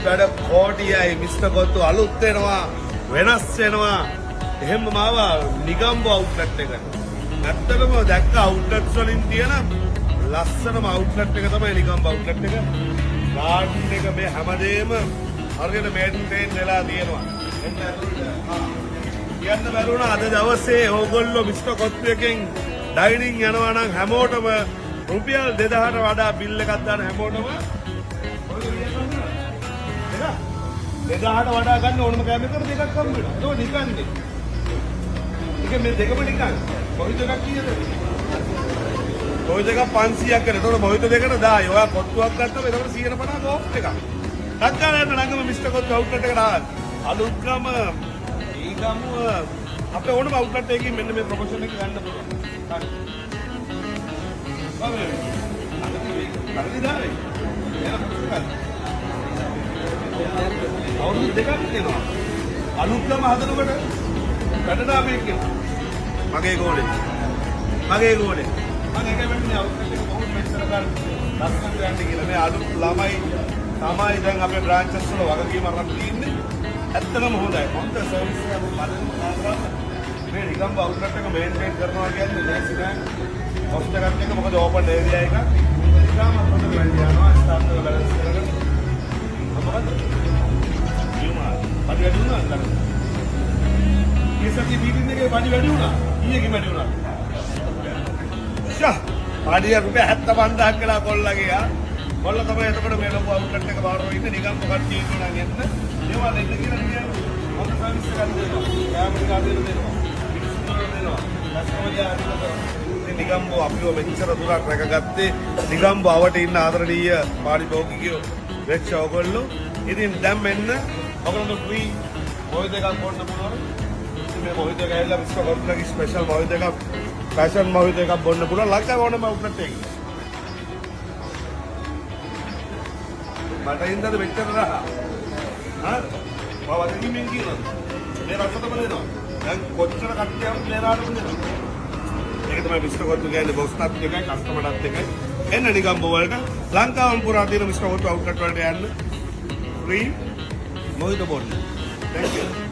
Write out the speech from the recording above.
වැඩ කෝටියයි. මිස්ටර් කොත්තු අලුත් වෙනවා, වෙනස් වෙනවා. එහෙම මාව නිගම්බෝ අවුට්ලට් එකට. ඇත්තටම දැක්ක අවුට්ලට්ස් වලින් තියෙන ලස්සනම අවුට්ලට් එක තමයි නිගම්බෝ අවුට්ලට් එක. ගාඩන් එක මේ හැමදේම හරියට මේන්ටේන් වෙලා තියෙනවා. එන්න ඇතුළට. ආ. කියන්න බැරුණා. අද දවසේ ඕගොල්ලෝ මිස්ටර් කොත්තු එකෙන් ඩයිනින් යනවා නම් හැමෝටම රුපියල් 2000ට වඩා බිල් එකක් දාන හැමෝටම ඔය දෙක 2000ට වඩා ගන්න ඕනම කෑම එකකට දෙකක් හම්බ වෙනවා. ඒක නිකන්නේ. ඒක මේ දෙකම නිකන්. මොහිතෝ එකක් කීයද? මොහිතෝ එකක් 500ක් කරේ. එතකොට මොහිතෝ දෙකට 10. ඔයා කොත්තුවක් ගත්තම එතකොට 150ක ඔෆ් එකක්. ටක් ගාලා යන්න ළඟම මිස්ටර් කොත්තු අවුට්ලට් එකට ආවා. අලුත්ගම, ඊගමුව, අපේ ඕනම අවුට්ලට් එකකින් මෙන්න මේ ප්‍රොමෝෂන් එක ගන්න පුළුවන්. හරි. කොහොමද? හරි දාවේ. එයා කොච්චරද? අවුරුදු 2ක් තියෙනවා. අලුත්ගම හදනකොට වැඩට ආපු එක්කෙනා. මගේ ගෝලේ. මගේ ගෝලේ. මම ඒකයි වෙන්නේ අවුට්ලට් එක කොහොමද මෙච්චර කල් ලස්සනට යන්නේ කියලා. මේ අලුත් ළමයි තමයි දැන් අපේ බ්‍රාන්චස් වල වගකීම අරන් තින්නේ. ඇත්තටම හොඳයි. හොඳ සර්විස් එකක් බලන්න කාරණා. මේ නිගම්බ අවුට්ලට් එක මේන්ටේන් කරනවා කියන්නේ ලේසි නෑ. කොස්ට් එකත් එක්ක, මොකද ඕපන් ඒරියා එකක්. ඉතාමත් හොඳට වැඩ යනවා ස්ටාෆ් එක බැලන්ස් කරගෙන. මොකද්ද? නියමයි. පඩි වැඩි වුණා නේද? මේ සතියේ මීටින් එකේ පඩි වැඩි වුණා. ඊයේකින් වැඩි වුණා. ෂා, පඩිය රුපියල් 75,000ක් කියලා කොල්ලගේ ආ. කොල්ල තමයි එතකොට මේ ලොකු අවුට්ලට් එක බාරව ඉන්නේ. නිකම්ම කට්ටිය ඉන්නවා නම් එන්න. ඒවා දෙන්න කියලා කියන්නේ හොඳ සර්විස් එකක් දෙනවා. කෑම ටික හරියට දෙනවා. මිනිස්සුන්ට දෙනවා. කස්ටමර් හරියට කරනවා. ඉතින් නිගම්බෝ අපිව මෙච්චර දුරක් රැකගත්තේ නිගම්බෝ අවට ඉන්න ආදරණීය පාරිභෝගිකයෝ වෙච්ච ඔයගොල්ලෝ. ඉතින් දැන් මෙන්න ඔයගොල්ලන්ට ෆ්‍රී මොහිතෝ එකක් බොන්න පුළුවන්. ඉතින් මේ මොහිතෝ එක ඇවිල්ලා මිස්ටර් කොත්තුලගේ ස්පෙෂල් මොහිතෝ එකක්, පැෂන් මොහිතෝ එකක් බොන්න පුළුවන් ලංකාවේ ඕනම අවුට්ලට් එකකින්. මට හින්දාද මෙච්චර රහ? හා, මම වගකීමෙන් කියනවා. මේ රසටම දෙනවා. දැන් කොච්චර කට්ටිය ආවත් මේ රහටම දෙනවා. ඒක තමයි මිස්ටර් කොත්තු කියන්නේ, බොස්ටත් එකයි කස්ටමර්ටත් එකයි. එන්න නිගම්බෝ වලට, ලංකාවම පුරා තියෙන මිස්ටර් කොත්තු අවුට්ලට් වලට යන්න. ෆ්‍රී මොහිතෝ බොන්න. Thank you.